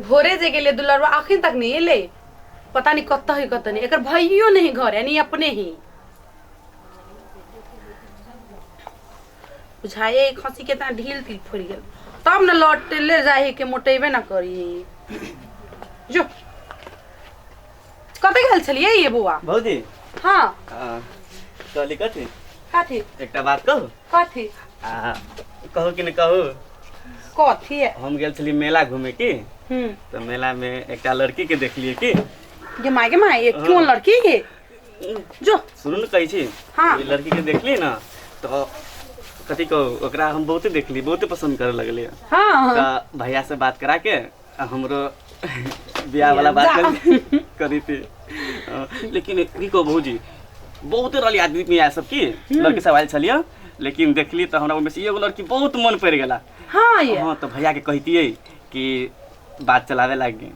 भोरे जे गेलै दुलरवा अखन तक नहीं एलै, पता नहीं कतऽ है कतऽ नहीं। एकर भैयो नहीं घर, यानी अपने ही बुझाए खसी के इतना ढील तिल फोड़ गेल तब न लौट ले जाए के मोटेबे ना करी। जो कतऽ गेल छलियै ये बौआ? भौजी। हाँ। कहली कथी? कथी? एकटा बात कहू? कथी? आ, कहू कि नहि कहू? कथी है? हम गेल छली मेला घूमे की, तऽ मेला में एकटा लड़की के देखलिए की। गे माय गे माय, ये क्यों लड़की के? जो सुनू ने कहै छी। हाँ। ई लड़की के देखली ना तऽ कथी कहू, ओकरा हम बहुते देखली, बहुते पसंद करे लगलिए। हाँ। तऽ भैया से बात करा के हमरो बियाह वाला बात जा। करी थी। लेकिन की कहू भौजी, बहुते रहली आदमी में आयल सब की लड़की सब आयल छलियै, लेकिन देखली तऽ हमरा ओहिमे से एगो लड़की बहुत मन पड़ि गेला। हाँ ये। हाँ, तऽ भैया के कहितियै कि बात चलावे लागी।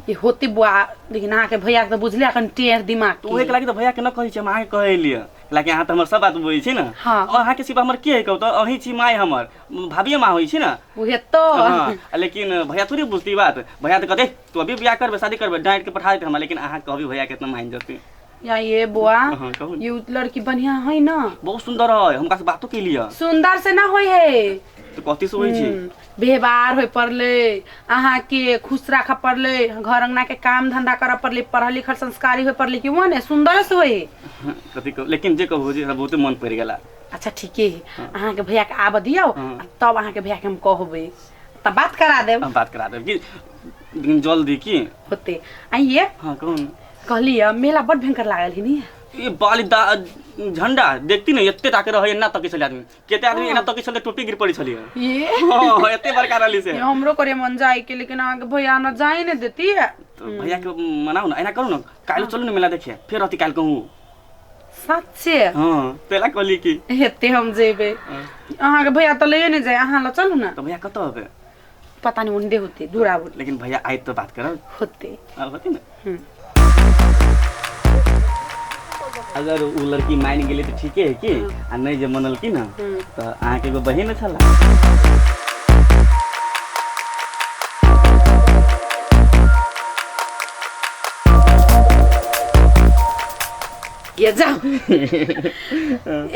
ये होती बुआ, लेकिन अहाँके भैया के तऽ बुझले अखन टेढ़ दिमाग तऽ ओहे के लागी तऽ भैया के न कहै छी हम, अहाँके कहै लिए लागी अहाँ तऽ हमर सब बात बुझै छी ने। हाँ। अहाँके सिवा हमर के है कहू तऽ? अहीं छी माय हमर, भाभिये माँ होइ छी ने। उहे तो। हाँ, लेकिन भैया थोड़ी बुझती बात, भैया तऽ कहते तू अभी बियाह करबे शादी करबे, डांट के पठा देते हमरा, लेकिन अहाँ कहबी भैया के इतना मान जते। या ये बुआ, हाँ, कहू ने। ये उ लड़की बढ़िया है ना? बहुत सुंदर है, हमका से बातो के लिए। सुंदर से ना होय है। तो कथी से होइ छी? व्यवहार होय पड़ले, अहाँ के खुश राखे पड़ले, घर अंगना के काम धंधा करे पड़ले, पढ़ल लिखल संस्कारी होय पड़ले, कि वो ने सुंदर से होय। कथी कहू, लेकिन जे कहू जे हमरा बहुते मन पड़ि गेला। अच्छा ठीके है, अहाँ के भैया के आबऽ दियौ, हाँ। आ तब अहाँ के भैया के हम कहबै तब बात करा देब। हम बात करा देब की, लेकिन जल्दी की होते आइए। हाँ कहू ने। कहली मेला बड़ भयंकर लागल है नी। ये बाली दा झंडा देखती ने एते टाके रहे, एना तकै छलै आदमी, केते आदमी एना तकै छलै, टोपी गिर पड़ी छलै। ये हाँ, एते बड़का रहली से। ये हमरो करे मन जाए के, लेकिन अहाँ के भैया न जाए ने देती है। तो भैया के मनाउ ना, एना करू ना, काल्हि चलू ने मेला देखे, फेर रहती काल्हि कहूँ। सच्चे? हाँ, तेला कहली की हेते हम जेबे। हाँ। अहाँ के भैया तऽ लैए ने जाए, अहाँ ल चलू ना। तो भैया कतऽ होबे? पता नहीं उन्डे होते दूरा बोले। लेकिन भैया आए तो बात करब। होते। हाँ, होते ना। अगर उ लड़की मान गेलै तऽ ठीके है की, आ नहीं जे मनल की ना तऽ अहाँके एगो बहिन छला। ये जाओ।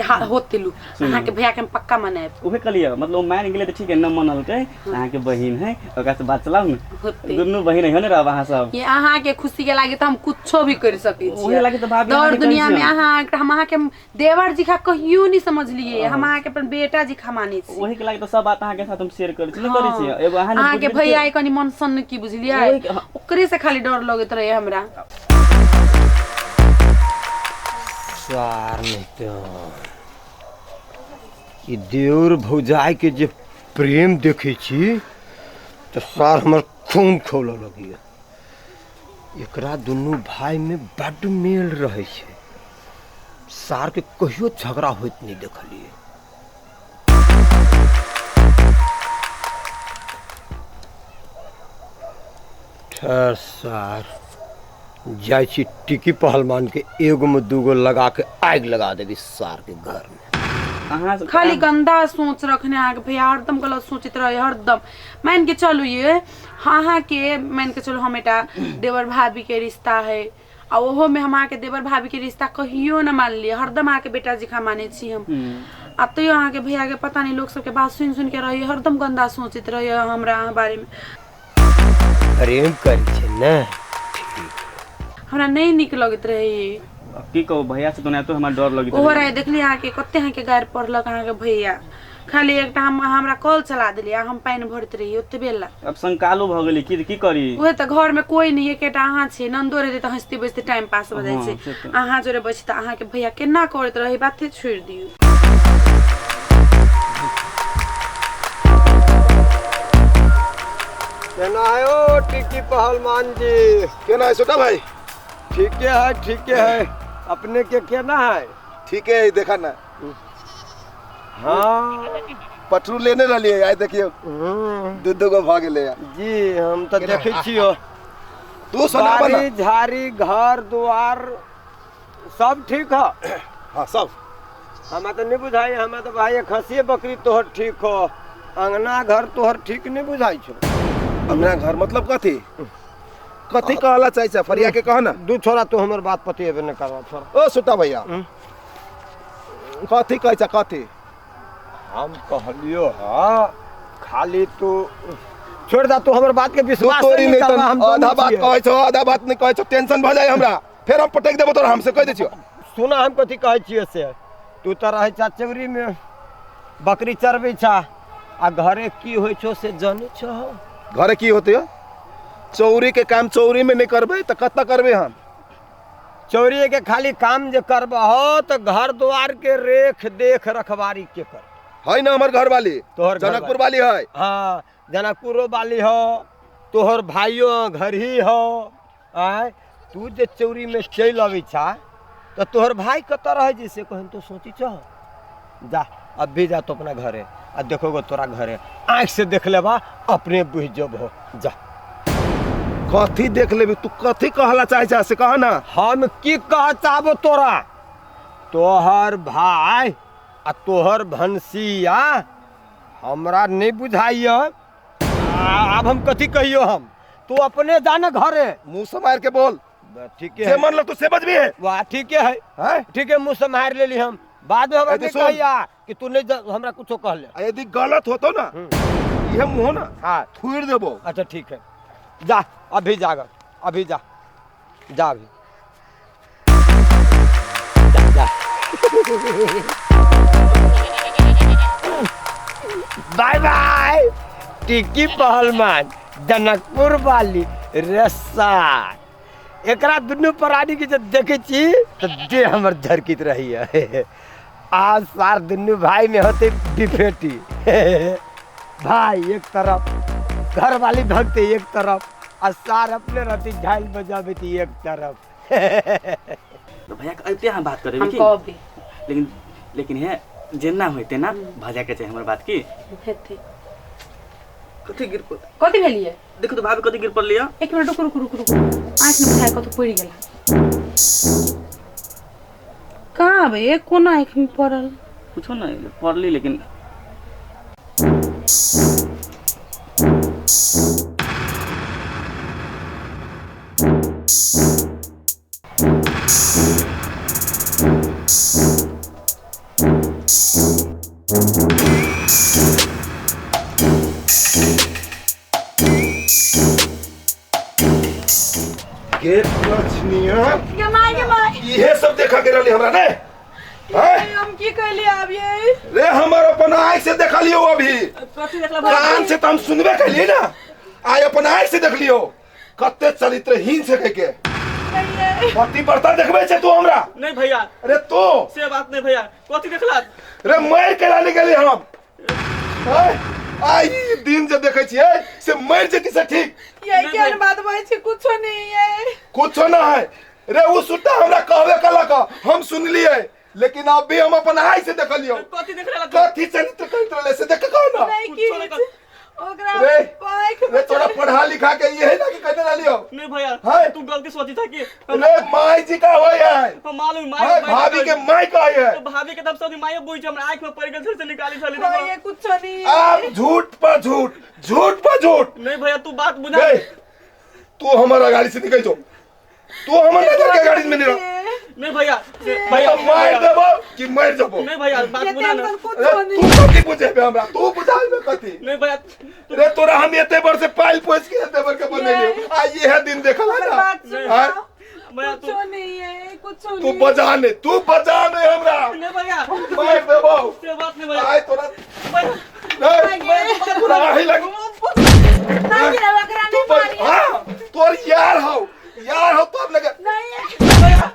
हाँ, होते लू। अहाँ के भैया के हम पक्का मनाएब। उहे कहलियै, मतलब मान गेलै तऽ ठीक है, न मनलकै अहाँके बहिन है, ओकरा से बात चलाउ ने। होते। दुनू बहिन है ने रहब अहाँ सब। ये अहाँ के खुशी के लागी तऽ हम कुछो भी कर सकै छी। उहे लागी तऽ भाभी दौड़ अहाँके कहै दुनिया में छी हम। अहाँ हम अहाँ के देवर जी खा कहियो नहीं समझलिए, हम अहाँ के अपन बेटा जी खा मानै छी। ओही के लागी तऽ सब बात अहाँके साथ हम शेयर करै छी, न करै छी। एगो अहाँ अहाँ के भैया कनी मन सन की बुझलियै, ओही के- ओकरे से खाली डर लगैत रहे हमरा। सार नहीं तो ई देवर भौजाई के जे प्रेम देखै छी तऽ सार हमर खून खौलऽ लगैया। एकरा दुनू भाई में बड्ड मेल रहै छै, सार के कहियो झगड़ा होइत नहि देखलियै। ठहर सार, जाइ छी टिकी पहलवान के एगो में दूगो लगा के आगि लगा देबी सार के घर में। अहाँ सब- खाली गंदा सोच रखने अहाँके भैया, हरदम गलत सोचैत रहे हरदम। मान के चलू ये अहाँ के, मान के चलू हम एकटा देवर भाभी के रिश्ता है, आ ओहो में हम अहाँके देवर भाभी के रिश्ता कहियो न मानलियै, हरदम अहाँके बेटा जी खा मानै छी हम। आ तैयो अहाँके भैया के पता नहीं लोग सबके बात सुनि सुनि के रही हरदम गंदा सोचैत रहे हमरा अहाँ बारे में। प्रेम करै छै ने। हमरा नहीं नीक लगैत रहे। अब की कहू भैया से तो नहीं तो हमरा डर लगैत ओहो रहे। राय देखली अहाँके कते अहाँके गारि पढ़लक अहाँके भैया, खाली एकटा हम हमरा कल चला देलियै, हम पानि भरैत रहियै ओतबे ला। अब शंकालु भऽ गेली की की करी। उहे तऽ घर में कोई नहीं, एकेटा अहाँ छी, नन्दो रहतै तऽ हँसते बजते टाइम पास भऽ जाइ हाँ, छै। से तऽ। अहाँ जोरे बैस तऽ अहाँके भैया केना करैत रहे, बाते छोड़ि दियौ। केना है ओ टिकी पहलवान जी? केना है छोटा भाई? ठीके है, ठीके है। अपने के केना है? ठीके है, देखा ना। हाँ। पटरू लेने रहलियै, आइ देखियौ दू दू गो भऽ गेलै। जी हम तऽ देखै छियौ। तू सुनाबऽ ना। बाड़ी झाड़ी घर दुआर सब ठीक ह? हाँ सब। हमरा तऽ नहि बुझाइ, हमरा तऽ भाई खसिए बकरी तोहर ठीक हो, अंगना घर तोहर ठीक नहीं बुझाइ छौ। अंगना घर मतलब कथी कथी कहला चाहै छै फरिया के कह ना। दू छोरा तू हमर बात पतिएबे नहि करबा छोरा। ओ सुता भैया कथी कहै छै कथी? हम कहलियो ह खाली तू छोड़ दा, तू हमर बात के तू विश्वास तोरी नहीं नहीं करबा, हम आधा दोनों बात छियै। कहै छौ आधा बात नहीं कहै छौ, टेंशन भऽ जाइ हमरा, फेर हम पटक देबो तोरा, हमसे कहि दै छियौ। सुना हम कथी कहै छियै से, तू तऽ रहै छा चौरी में बकरी चरबै छा, आ घरे की होइ छौ से जानै छौ? घरे की होतै? चौरी के काम चौरी में नहीं करबै तऽ कतऽ करबै हम? चौरी के खाली काम जे करबहो तऽ घर द्वार के रेख देख रखवारी के कर है ना हमर घर वाली, तोहर घर जनकपुर वाली है। हाँ जनकपुरो वाली हो, तोहर भाइयो घर ही हो। आय तू जे चौरी में चलि अबै छा तऽ तोहर भाई कतऽ रहै छै से कहन तो सोची छह? जा अब भी जा तो अपना घरे आ देखो गो तोरा घरे आँखि से देख लेबा अपने बुझि जबहो। जा कथी देख लेबी तू, कथी कहला चाहै छा से कह ना। हम की कह चाहबो तोरा, तोहर भाई आ तोहर भनसिया हमरा नहीं बुझाइय। आब हम कथी कहियो, हम तू अपने जाने घरे मुँह से मार के बोल, ठीके से है मन लग तू से बजबी है। वाह ठीके है, हैं? ठीक है मुँह से मार लेली हम, बाद में हमरा ए तो नहीं सुन। कहिया कि तू नहीं हमरा कुछो कहले। आ यदि गलत होतो ना ये मुँह ना हाँ थूर देबो। अच्छा ठीक है जा अभी जाग, अभी जा, जा अभी जा, जा। बाय बाय टिकी पहलवान जनकपुर वाली रस्सा, एकरा दुनू प्राणी के जब देखै छी तऽ देह हमर झरकित रहैया। आज सार दुनू भाई में होते बिफेटी, भाई एक तरफ घर वाली भगते एक तरफ, आ सार अपने रहती झाल बजाबती एक तरफ। तो भैया के अइते हम बात करेबै हम की, कहबे लेकिन लेकिन हे जेना होइते ना भजा के चाही हमर बात की। हेतै। कथी गिर पड़, कथी भेलियै? देखो तो भाभी कथी गिर पड़लियै। एक मिनट रुकू रुकू रुकू रुकू, आँखि में बुझाइ कतौ पड़ि गेला। कहाँ बे कोना आँखि में पड़ल? कुछो नहीं पड़ली, लेकिन गे लक्ष्मीया गे माय गे माय, इहे सब देखा के रहली हमरा ने हैं? हम की कहलियै आब ये? रे हमर अपन आँख से देखलियो अभी, कथी देखला कान से तो हम सुनबे कैलिए ना, आइ अपन आँख से देखलियो कते चरित्रहीन से कह के पति बर्ता देखबे छे तू हमरा। नहीं भैया अरे तू से बात नहीं भैया, कथी देखला? रे मर के लाने गेली हम, आई दिन जे देखै छियै से मर जेती से ठीक। ये केहन बात बजै छै? कुछो नहीं है, कुछो ना है रे। उ सुट्टा हमरा कहबे कलक, हम सुनलियै, लेकिन अब भी हम अपन आँख से देखलियो। कथी देखला? कथी चरित्र करैत रहले से देख कहो ना। नहीं कुछो नहीं की ओकरा रे, आँखि रे तोरा पढ़ा लिखा के यही लागी कहने रहलियो। नहीं भैया है? तू गलती सोची था कि रे माई जी का होय है, हम मालूम है माय भाभी के माई का है। तो भाभी के तब सब माय बुझ हमरा आँख में पड़ गेल से निकाली छली। ये कुछो नहीं है। आप झूठ पर झूठ, झूठ पर झूठ। नहीं भैया तू बात बुझा। रे तू हमारा गाड़ी से निकल जो, तू हमार नजर के गाड़ी में नहीं रह। नहीं भैया भैया मार देबो कि मर जबो। नहीं भैया बात ये बुझा ना। टेंशन अरे कुछो नहीं। तू कथी बुझेबे हमरा, तू बुझाबे कथी? नहीं भैया रे तोरा हम एते बर से पाइल पोस के एते बर के बनेलियो, आ ये दिन देखल है हमर ना। बात सुन हाँ? भैया तू कुछो नहीं है, कुछो तू नहीं। बजा ने, तू बजा ने हमरा, नहीं भैया मार देबो से बात नहीं भैया। आय तोरा भैया नहीं तोरा आही लग नहीं ये ओकरा तू नहीं बज मारिए। हां तोर यार हो, यार हो तब लगे। नहीं भैया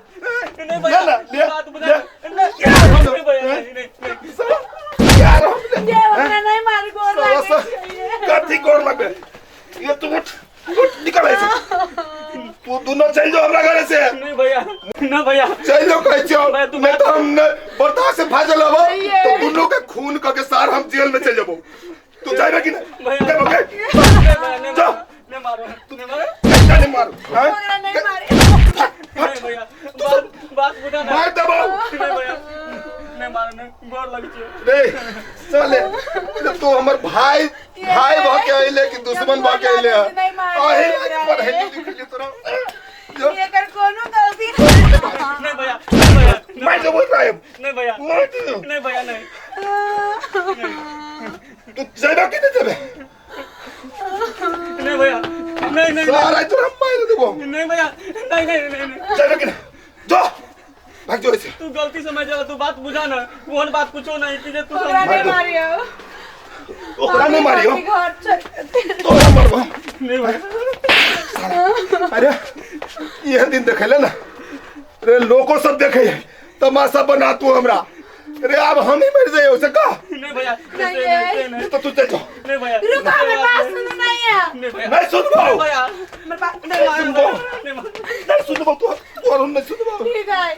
नहीं भैया ले ले, ले, बात बुझा ले। नहीं यार हो नहीं भैया नहीं नहीं नहीं। यार हो ये ओकरा नहीं मार, गोर साला लागै सा छियै। कथी गोर लगबे? ये तू उठ, उठ, निकल ऐसे तू दोनों चल जाओ हमरा घरे से। नहीं भैया, ना भैया। चल जाओ कहै छियौ। भैया, तू नहीं तो हम न बर्दाश्त से फाजल हबो भैया। तो दोनों के खून क के सार हम जेल में चल जबो। तू जाबे कि नहीं? भैया। जाबो के? नहीं भैया, नहीं जाओ। मारो, नहीं मारो, नहीं मारो। कैसे नहीं मारू? हाँ? ओकरा नहीं मारे। नहीं भैया, बात बात बुझा ना। मार देबो। नहीं भैया, नहीं मारो, नहीं, गोर लग छियो। रे साले तू हमर भाई भाई भ के अइले कि दुश्मन भ के अइले? नहीं मारे, अहे नहीं पर मारे। हे लिखली तोरा जो एकर कोनो गलती नहीं। नहीं भैया, नहीं भैया, मार देबो रे। नहीं भैया, मार देबो। नहीं भैया, नहीं। तू जाबे कि नहीं जाबे? नहीं भैया, नहीं नहीं। सारा तोरा मार देबो। नहीं भैया, नहीं नहीं नहीं नहीं। जाबे कि नहीं? जो भाग जो ऐसे। तू गलती समझ जा, तू बात बुझा ना, ओहन बात कुछो नहीं कि जे तू ओकरा समझ। नहीं मारियो। ओकरा नहीं मारियो। घर छोड़। तोरा मारबो। नहीं भैया। अरे यह दिन देखेले ना रे, लोको सब देखे है, तमाशा बना तू हमरा रे। अब हम ही मर जाए उसे का। नहीं भैया, नहीं, नहीं नहीं नहीं। तो तू चल जो। नहीं भैया। रुको, हमर बात सुनो। नहीं है नहीं भैया। नहीं सुनबो। नहीं भैया। हमर बात नहीं सुनबो। नहीं नहीं सुनबो तू तू और हम नहीं सुनबो। ठीक है,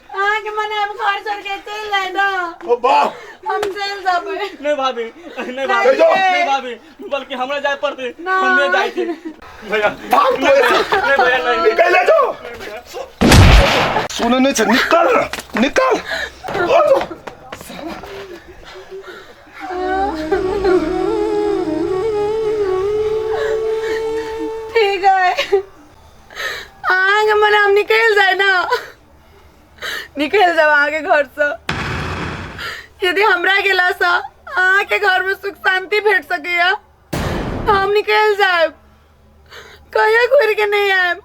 अहाँके मने हम घर छोड़ के चलि जाए ना? ओ वाह। हम चलि जेबै। नहीं भाभी, नहीं भाभी। चल जाओ। नहीं भाभी, बल्कि हमरा जाए पड़ते। ना। हम नहीं जाए थे भैया। भाग तू ऐसे। नहीं भैया, नहीं। निकल ले जो। सुने नहीं छे, निकल निकल। ओ जो। ठीक है, अहाँके मने हम निकलि जाए ना? निकलि जाब अहाँके घरसँ। यदि हमरा गेलासँ अहाँके घरमे सुख शान्ति भेट सकैया तऽ हम निकलि जायब, कहियो घुरि के नहि आयब।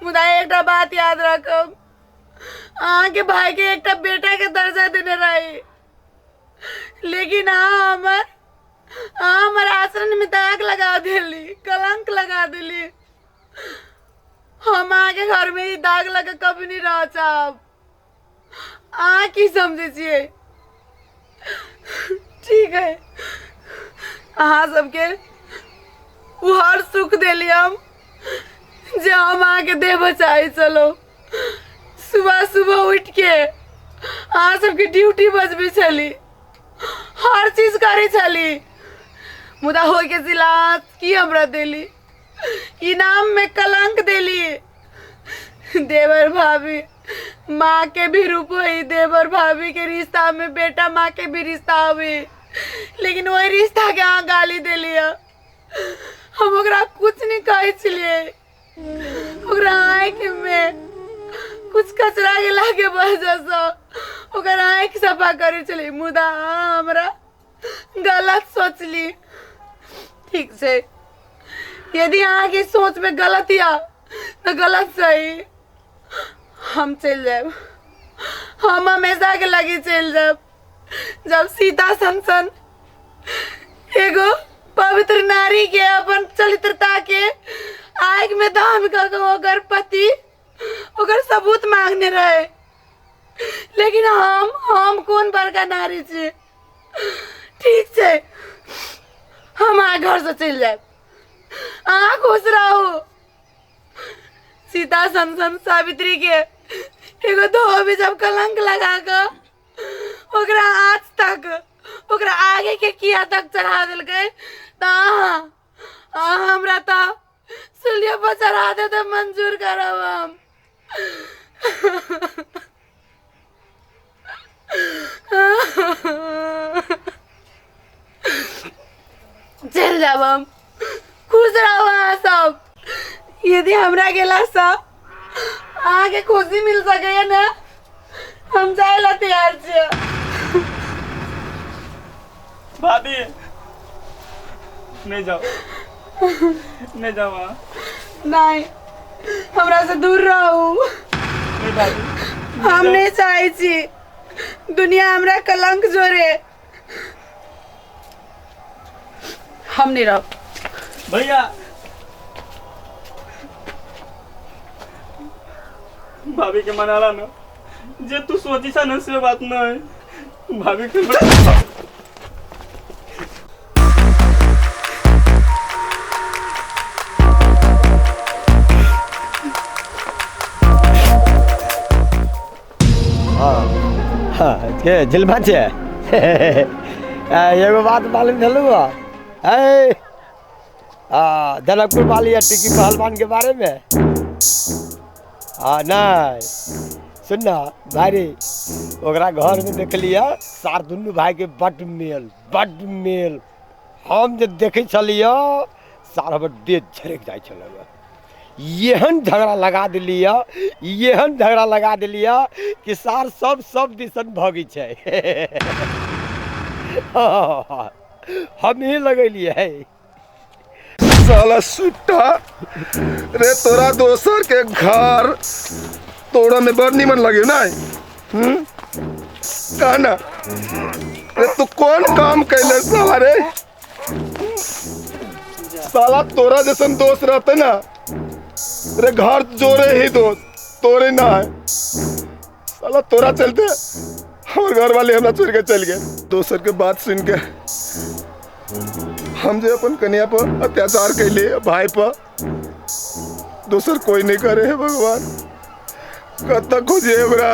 मुदा एकटा बात याद राखब, अहाँके भाईके एकटा बेटाके दर्जा देने रही, लेकिन अहाँ हमर आचरणमे दाग लगा देली, कलंक लगा देली। हम अहाँके घरमे ई दाग लगा कभी नहीं रह चाहब। अहाँ की समझै छियै? ठीक है, अहाँ सबके ओ हर सुख देली हम जे हम अहाँके देबऽ चाहै छलहुँ। सुबह सुबह उठि के अहाँ सबके ड्यूटी बजबै छली, हर चीज करै छली, मुदा होइके सिला अहाँ की हमरा देली? इनाम में कलंक देली। देवर भाभी माँ के भी रूप हुई, देवर भाभी के रिश्ता में बेटा माँ के भी रिश्ता हुई, लेकिन वही रिश्ता के अहाँ गाली देली। हम ओकरा कुछ नहीं कहै छलियै, ओकरा आँखि में कुछ कचरा गेला के वजहसँ ओकर आँखि सफा करै छलियै, मुदा अहाँ हमरा गलत सोचली। ठीक छै, यदि अहाँके सोच में गलत यऽ तऽ गलत सही, हम चलि जायब, हम हमेशा के लगी चलि जायब। जब सीता सन सन एगो पवित्र नारी के अपन चरित्रता के आगि में दहन कऽ के ओकर पति ओकर सबूत मांगने रहे, लेकिन हम कोन बड़का नारी छी? ठीक छै, हम अहाँ घरसँ चलि जायब, अहाँ खुश रहू। सीता सन सन सावित्री के एगो धोबी जब कलंक लगा कऽ ओकरा आज तक ओकरा आगे के किया तक चढ़ा देलकै, तऽ अहाँ अहाँ हमरा तऽ सूलियो पर चढ़ा दे तऽ मंजूर करब हम। चलि जायब हम, खुश रहू अहाँ सब। यदि हमरा गेलासँ अहाँके खुशी मिल सकैया ने, हम जाय ला तैयार छियै। भाभी, नहीं जाओ, नहीं जाओ वहाँ। नहीं, हमरा से दूर रहू। नहीं भाभी। हम नहीं चाहै छी दुनिया हमरा कलंक जोड़े। हम नहीं रहब। भैया, भाभी के मनाला ना, जे तू सोची सा ना से बात ना है भाभी के। के झिलमा छै। एगो बात मालूम भेलौ है? आ जनकपुर वाली टिकी पहलवान के बारे में? आ नहीं, सुन ना भाई, ओकरा घर में देखलियै सार दुनू भाई के बड मेल, बड मेल। हम जे देखै छलियै सार हमर देह झरकि जाइ छलै। एहन झगड़ा लगा देलियै, एहन झगड़ा लगा देलियै कि सार सब सब दिसन भगै छै। हमही लगेलियै। साला सुट्टा रे, तोरा दोसर के घर तोरा में बड़ निमन लगे ना। कह ना रे, तू कौन काम कैले साला रे? साला तोरा जैसन दोस्त रहते ना रे, घर जोरे ही दोस्त तोरे ना है। साला तोरा चलते हमारे घर वाले हमरा छोड़ के चल गए। दोसर के बात सुन के हम जो अपन कन्या पर अत्याचार कैले, भाई पर, दोसर कोई नहीं करे है भगवान। कब तक खोजिए ओकरा।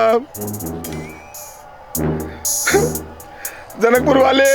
जनकपुर वाले,